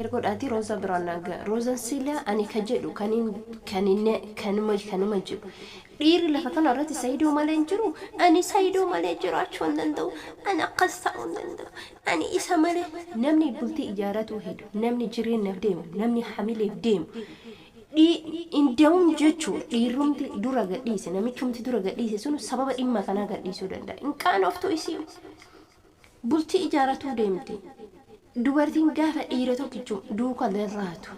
Godhaati Roza biraan naa ga'a. Rozan sila ani ka jedhu kanin kaninne kanuma kanuma jiru. Dhiirri lafa kana irratti Sayidoo malee hin jiru. Ani Sayidoo malee jiraachuu hin danda'u. Ani akkas ta'uu hin danda'u. Ani isa malee namni bultii ijaaratuu hedu, namni jireenyaaf deemu, namni hamileef deemu. Inda'uun jechuun dhiirrumti dura gadhiise, namichumti dura gadhiise sun sababa dhimma kanaa gadhiisuu danda'a. Hin qaanoftu isii. Bultii ijaaratuu deemti. Dubartiin gaafa dhiira tokkichu duuka lerraatu.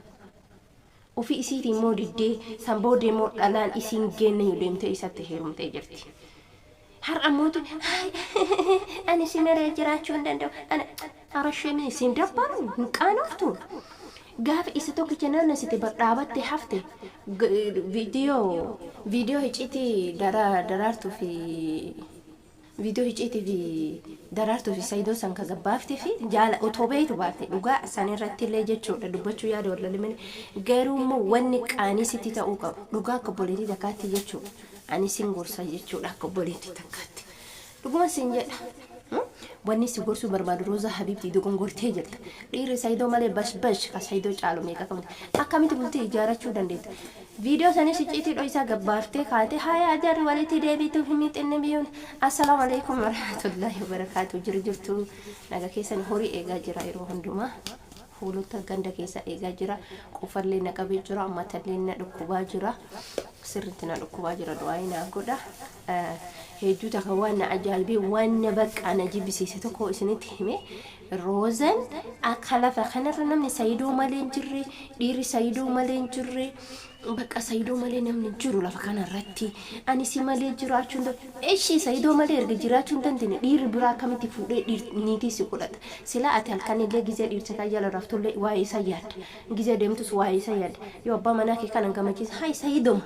Ofii isiitii immoo diddee san booda immoo dhalaan isiin geenneyyuu deemtee isatti heerumtee jirti. Har'a mootu ani si malee jiraachuu hin danda'u. Ana arashemee isin dabbaru hin qaanoftu. Gaafa isa tokkicha naannessite bar dhaabatte hafte viidiyoo viidiyoo hiciitii daraartuu fi Video hiciiti fi daraartuu fi saidoo san ka gabbaafte fi jaala otoo beeytu baafte dhugaa san irratti illee jechuudha dubbachuu yaada wallali malee garuu immoo wanni qaanii sitti ta'uu qabu dhugaa akka obboleettii takkaatti jechuudha ani sin gorsa jechuudha akka obboleettii takkaatti dhuguma sin jedha. Wanni si gorsuu barbaadu Roozaa Habiibtii dogongortee jirta. Dhiirri Saidoo malee bash bash ka Saidoo caalu meeqa qabdi. Akkamitti bultii ijaarachuu dandeetta? Viidiyoo sanis icciitii dhoysaa gabbaaftee kaate haya jarri walitti deebiituuf hin mixinni biyyoon. Assalaamu alaikum warahmatullahi wabarakaatu. Jiru jirtu naga keessan horii eegaa jira yeroo hundumaa. Hoolota ganda keessa eegaa jira. Qufallee na qabee jira. Matallee na dhukkubaa jira. Sirriitti na dhukkubaa jira. Du'aayii naa godha. Hedduu takka waan na ajaa'ibee waan na baqqaa na jibbisiise tokko isinitti hime. Roozan akka lafa kanarra namni Sayidoo malee hin jirre, dhiirri Sayidoo malee hin jirre, bakka Sayidoo malee namni hin jiru lafa kanarratti. Ani si malee jiraachuu hin danda'u. Ishii Sayidoo malee erga jiraachuu hin dandeenye dhiirri biraa akkamitti fuudhee niitii si godhata? Silaa ati halkan illee gizee dhiirsa kan jala raftullee waa'ee isaa yaadda. Gizee deemtus waa'ee isaa yaadda. Yoo abbaa manaa kee kana hin gammachiisa hayi Sayidoma,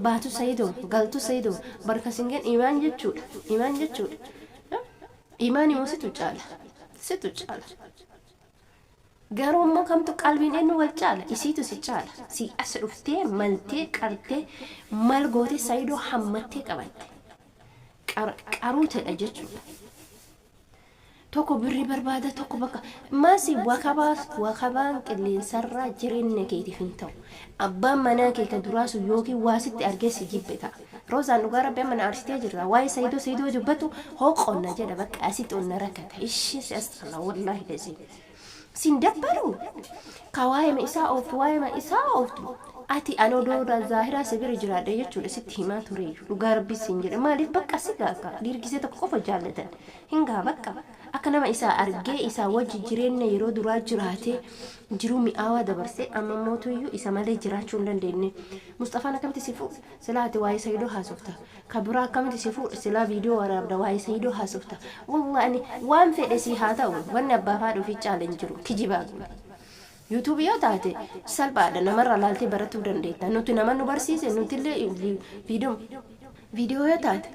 baatu Sayidoma, galtu Sayidoma, barka singen imaan jechuudha. Imaan jechuudha. Imaan immoo situ caala. Situ caala. Garuu immoo kamtu qalbiin eenyu wal caala? Isiitu si caala. Si as dhuftee maltee qartee mal gootee Sayidoo hammattee qabatte. Qaruutedha jechuudha. Tokko birrii barbaada tokko bakka maasi wakabaa wakabaan qilleensarraa jireenya keetiif hin ta'u. Abbaan manaa kee ka duraa sun yookiin waa sitti argee si jibbe ta'a. Roozaan dhugaa rabbi amma na aarsitee jirta. Waa'ee Sayidoo Sayidoo dubbatu hooqonna jedha bakka asitti onna rakkata. Ishee si asxala wallaahi dasii. Sin dabbaru ka waa'ee isaa ooftu waa'ee isaa ooftu. Ati an odoo zaahiraa si bira jiraadhe jechuudha sitti himaa tureeyyu. Dhugaa rabbi siin jedhe maaliif bakka si gaaka dhiirgisee tokko qofa jaallatan. Hin gaha bakka akka nama isaa argee isaa wajji jireenya yeroo duraa jiraatee jiruu mi'aawaa dabarsee amma mootuyyuu isa malee jiraachuu hin dandeenye. Musxafaan akkamitti si fuudha? Silaa ati waa'ee Sayidoo haasofta. Ka biraa akkamitti si fuudha? Silaa viidiyoo waraabda waa'ee Sayidoo haasofta. Wallahi ani waan fedhe sii haa ta'u wanni abbaa fi haadha ofii caale hin jiru. Kijibaa kun. YouTube yoo taate salphaadha namarraa laaltee baratuu dandeetta. Nuti nama nu barsiise nutillee viidiyoo viidiyoo yoo taate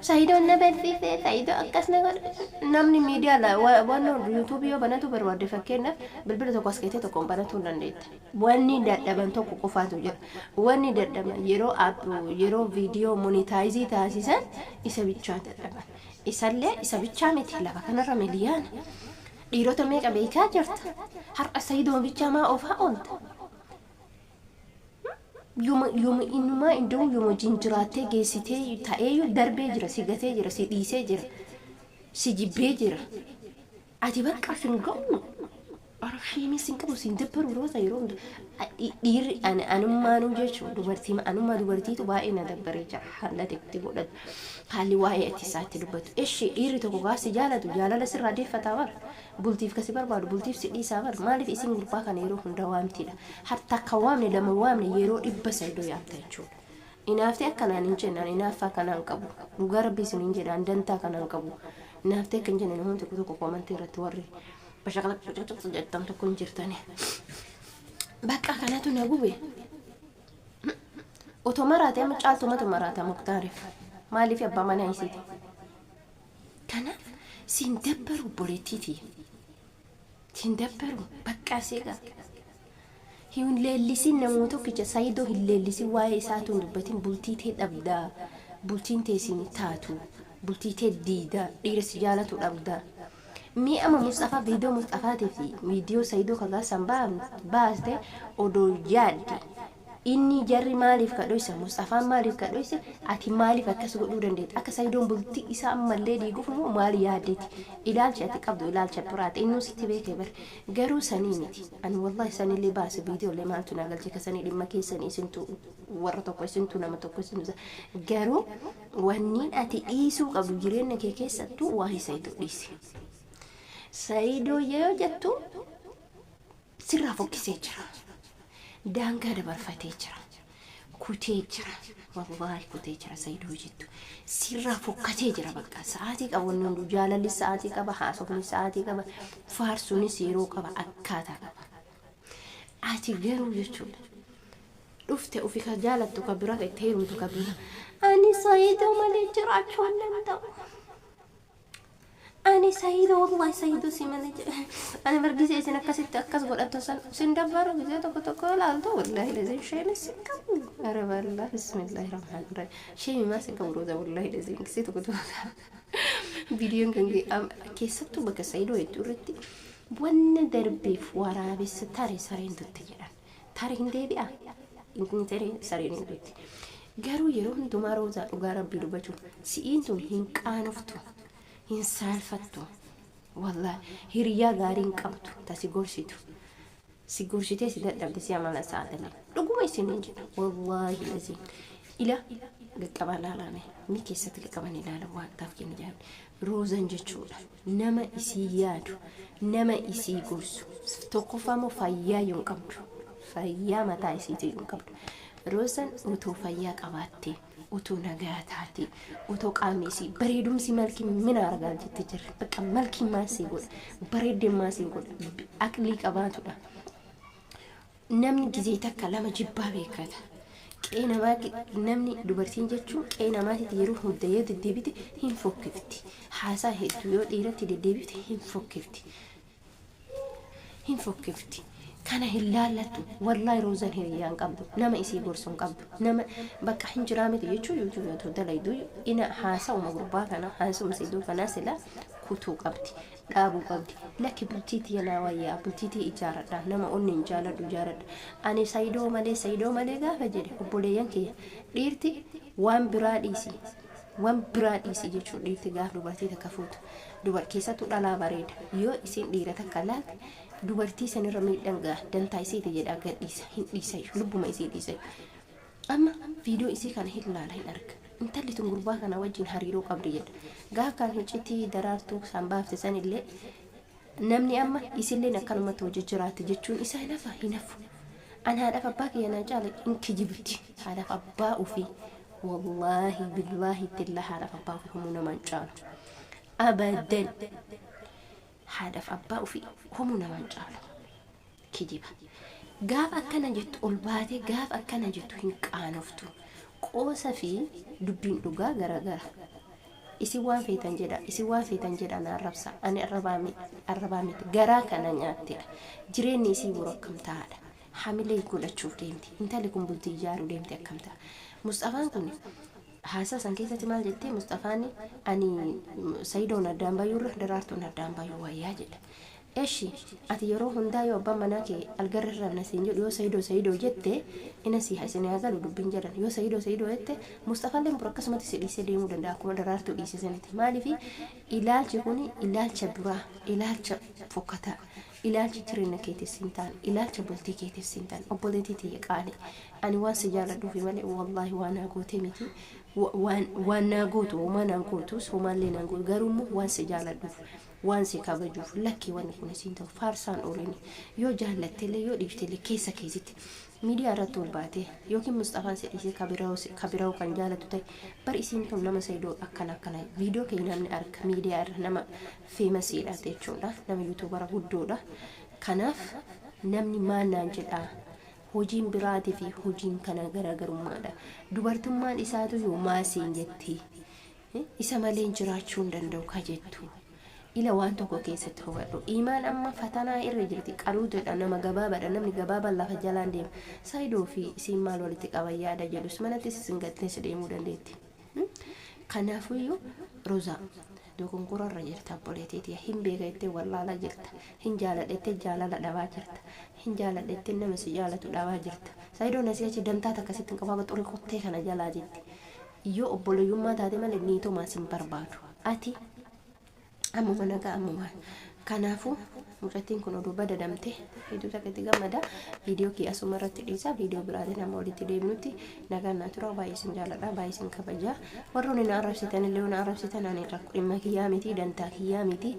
Sayidoon na barsiise Sayidoo akkas na godhe namni miidiyaa waan YouTube yoo banatu barbaadde fakkeenyaaf bilbila tokko as keetee tokkoon banatuu hin dandeetta. Wanni dadhaban tokko qofaatu jira. Wanni dadhaban yeroo app yeroo viidiyoo monitaayizii taasisan isa bichaa dadhaban. Isallee isa bichaa miti lafa kanarra miliyaana. Dhiirota meeqa beekaa jirta? Har'a Sayidoo bichaa maa oofaa oolta? Yoma yoma innumaa indoo yoma wajjin jiraattee geessitee ta'eeyyuu darbee jira si gatee jira si dhiisee jira si jibbee jira. Ati bakka sin ga'u Arashiimii sin qabu sin dabbaru rooza yeroo hunda dhiirri ani anummaanuu jechuun dubartii anummaa dubartiitu baay'ee na dabbaree jira haala ati itti godhatu haalli waa'ee ati isaatti dubbatu eshi dhiirri tokko gaa si jaalatu jaalala sirraa deeffataa bara bultiif kasi barbaadu bultiif si dhiisaa bara maaliif isin gurbaa kana yeroo hunda waamtidha har takka waamne lama waamne yeroo dhibba saidoo yaamta jechuudha inaaftee akkanaan hin jenne ani inaaffaa kanaan qabu dhugaa rabbii isin hin jedhaan dantaa kanaan qabu inaaftee akka hin jenne namoonni tokko tokko koomantii irratti warri bashaqalaq jettan tokko hin jirtani. Bakka kanatu na gube. Otoo maraate amma caaltumatu maraata Muktaariif. Maaliif abbaa manaa isiiti? Kanaaf siin dabbaru obboleettiiti. Siin dabbaru bakka asii egaa. Hin leellisin namuma tokkicha Sayidoo hin leellisin waa'ee isaatu hin dubbatin bultii tee dhabdaa. Bultiin tee siin taatu. Bultii tee diida. Dhiira si jaalatu dhabda. Mi'a amma Mustafaa, viidiyoo Mustafaatii fi viidiyoo Sayidoo kagaa san baaste odoo yaadde, inni jarri maaliif ka dhoysa, Mustafaan maaliif ka dhoyse, ati maaliif akkas godhuu dandeette? Akka Sayidoon bultii isaa ammallee diiguuf immoo maali yaaddeeti? Ilaalchi ati qabdu ilaalcha biraati. Innuu sitti beekee bar. Garuu sanii miti. Ani wallahi sanillee baase, viidiyoolee maaltu na galche? Kasanii dhimma keessanii, isintu warra tokko, isintu nama tokko, isintu. Garuu wanniin ati dhiisuu qabdu jireenya kee keessattuu waa'ee Sayidoo dhiisi. Sayidoo yoo jettu sirraa fokkisee jira. Daangaa dabarfatee jira. Kutee jira. Wallaahi kutee jira Sayidoo jettu. Sirraa fokkatee jira bakka. Sa'aatii qaba wanni hunduu. Jaalalli sa'aatii qaba. Haasofni sa'aatii qaba. Faarsuunis yeroo qaba. Akkaataa qaba. Ati garuu jechuudha, dhufte ofi ka jaalattu ka bira, ka itti heerumtu ka bira. Ani Sayidoo malee jiraachuu hin danda'u. Ani Sayidoo, wallahi Sayidoo si malee jira. Ani bargisee isin akkasitti akkas godhattu san sin dabbaru gisee tokko tokko ilaaltu, wallahi lazim shame sin qabu. Ara wallah, bismillahi rahmaani rahim. Shame maa sin qabu Rooza? Wallahi lazim gisee tokko tokko viidiyoon kan keessattuu bakka Sayidoo hedduu irratti wanna darbeef waraabessa tare sareen dutte jedhan. Tare hin deebi'a. Inni tare sareen hin dutti. Garuu yeroo hundumaa Roozaa, dhugaa Rabbii dubbachuuf si'iin tun hin qaanoftu. Hin saalfattu. Wallahi hiriyaa gaarii hin qabdu ta si gorsitu. Si gorsitee si dadhabde si amala saadalee. Dhuguma isin hin jedha. Wallahi lazim. Ila qaqqabaa laalame. Mi keessatti qaqqaban ilaala waaqtaaf kenna jedhan. Roozan jechuudha. Nama isii yaadu, nama isii gorsu. Tokkoffaa immoo fayyaa yoo hin qabdu. Fayyaa mataa isiitii yoo hin qabdu. Roozan otoo fayyaa qabaattee, otoo nagaa taate, otoo qaamni isii bareedumsi malki mina argaa jettee jirri. Bakka malkiin maal sii godha? Bareeddeen maal sii godha? Aqlii qabaatudha. Namni gizee takka lama jibbaa beekata. Qe'ee namaa namni dubartiin jechuun qe'ee namaatitti yeroo hunda yoo deddeebite hin fokkifti. Haasaa hedduu yoo dhiiratti deddeebifte hin fokkifti. Hin fokkifti. Kana hin laallattu. Wallahi Roozan hiriyaa hin qabdu. Nama isii gorsu hin qabdu. Nama bakka hin jiraa miti jechuun YouTube otoo dalaydu ina haasa'uma gurbaa kana, haasa'uma Sidoo kanaa sila kutuu qabdi. Dhaabuu qabdi. Lakki, bultii tiyya naa wayyaa, bultii tiyya ijaaradha. Nama onni hin jaaladhu ijaaradha. Ani Sayidoo malee, Sayidoo malee gaafa jedhe, obboleeyyan kiyya, dhiirti waan biraa dhiisi. Waan biraa dhiisi jechuun dhiirti gaafa dubartii takka fuutu. Dubar keessattuu dhalaa bareeda. Yoo isin dhiira takka laalte dubartii sanirra miidhaan gaha, dantaa isiiti jedhaa gad dhiisa, hin dhiisayyu, lubbuma isii dhiisayyu. Amma viidiyoo isii kana hin laala, hin arga. Intalli tun gurbaa kana wajjin hariiroo qabdi jedha. Gaafa kan hiccitii Daraartuu san baafte sanillee namni amma isilleen akkanumatti hojii jiraatti jechuun isaa hin hafa, hin hafu. An haadhaaf abbaa kiyya naa caala hin kijibdi. Haadhaaf abbaa ofii, wallaahi billaahi tillaa, haadhaaf abbaa ofii homuu namaan caalu. Abadan. Haadhaaf abbaa ofii homuu namaan caalu. Kijiba. Gaafa akkana jettu ol baatee, gaafa akkana jettu hin qaanoftu. Qoosa fi dubbiin dhugaa garagara. Isin waan feetan jedha, isin waan feetan jedha, na arrabsa. Ani arrabaa miti. Garaa kana nyaattedha. Jireenyi isii boru akkam ta'aadha? Hamilee godhachuuf deemti. Intalli kun bultii ijaaruu deemti, akkam ta'a? Mustafaan kun haasaa san keessatti maal jettee? Mustafaan ani Sayidoon addaan bayuurra Daraartuun addaan bayuu wayyaa jedha. Eshi, ati yeroo hundaa yoo abbaan manaa kee algarra irra na siin jedhu, yoo Sayidoo Sayidoo jette, ina si isin haa galu dubbiin jedhan, yoo Sayidoo Sayidoo jette, Mustafaallee bor akkasumatti si dhiisee deemuu danda'a akkuma Daraartuu dhiise sanitti. Maaliif? Ilaalchi kun ilaalcha biraa, ilaalcha fokkataa, ilaalchi jireenya keetiif siin ta'an, ilaalcha bultii keetiif siin ta'an. Obboleettii tiyya qaali, ani waan si jaaladhuufi malee wallaahi waan naa gootee miti, waan naa gootu homaa naan gootus, homaallee naan gootu. Garuu immoo waan si jaaladhuuf, waan si kabajuuf, lakkii, wanni kun siin ta'u faarsaan oolini. Yoo jaallattellee, yoo dhiiftellee, keessa keessitti miidiyaa irratti ol baatee yookiin Mustafaan si dhiisee kabiraa'u kan jaalatu ta'e bar isiin tun nama Sayidoo akkana akkana viidiyoo kee namni arga, miidiyaa irra nama famousiidha jechuudha, nama YouTubera guddoodha. Kanaaf namni maal naan jedhaa, hojiin biraatii fi hojiin kana garaagarummaadha. Dubartummaan isaatu yoo maasiin jetti isa malee jiraachuu hin danda'u ka jettu. Ila, waan tokko keessatti hubadhu. Imaan amma fatanaa irra jirti. Qaruuteedha, nama gabaabaadha. Namni gabaabaan lafa jalaan deema. Saayidoo fi isiin maal walitti qaban yaada jedhus manattis isin galtees deemuu dandeetti. Kanaafuyyuu Rozaa. Dogongorarra jirta obboleettii. Hin beeka jettee wallaalaa jirta. Hin jaaladha jettee jaalala dhabaa jirta. Hin jaaladha jettee nama si jaalatu dhabaa jirta. Saayidoon asii achi dantaa takka sitti hin qabu, xurii qottee kana jalaa jetti. Yoo obboleeyyummaa taate malee niitomaa sin barbaadu. Ati ammuma nagaa ammuma. Kanaafuu mucattiin kun oduu badadamte hedduu takka itti gammada. Viidiyoo kiyya asuma irratti dhiisa. Viidiyoo biraatiin amma walitti deebinutti nagaan naa tura. Baay'ee isin jaaladha. Baay'ee isin kabaja. Warroonni na arrabsitan illee na arrabsitan, ani rakkoo dhimma kiyyaa miti, dantaa kiyyaa miti.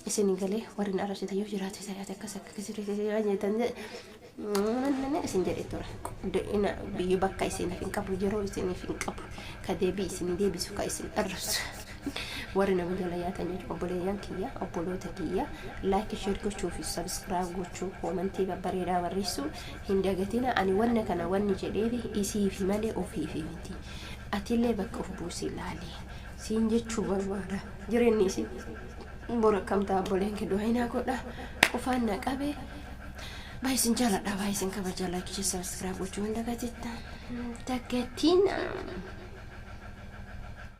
Isin galee warri na arrabsitan yoo jiraate ta'e akkas akkas jettan isin jedhe ture. Biyyi bakka isiniif hin qabu, yeroo isiniif hin qabu, ka deebii isin deebisu, ka isin arrabsu. Warri nama jala yaatan jechuudha, obboleeyyan kiyya, obboloota kiyya, like, share gochuu fi subscribe gochuu, koomantii babbareedaa barreessuu hin dagatina. Ani wanna kana wanni jedheefi isiifi malee ofiifi miti. Atillee bakka of buusii ilaali. Siin jechuu barbaada. Jireenyi isii bor akkam ta'a, obboleen kee du'aa hinaa godha. Qofaan na qabe. Baay'ee isin jaaladha, baay'ee isin kabaja. Like, share, subscribe gochuu hin dagatina. Dagatina.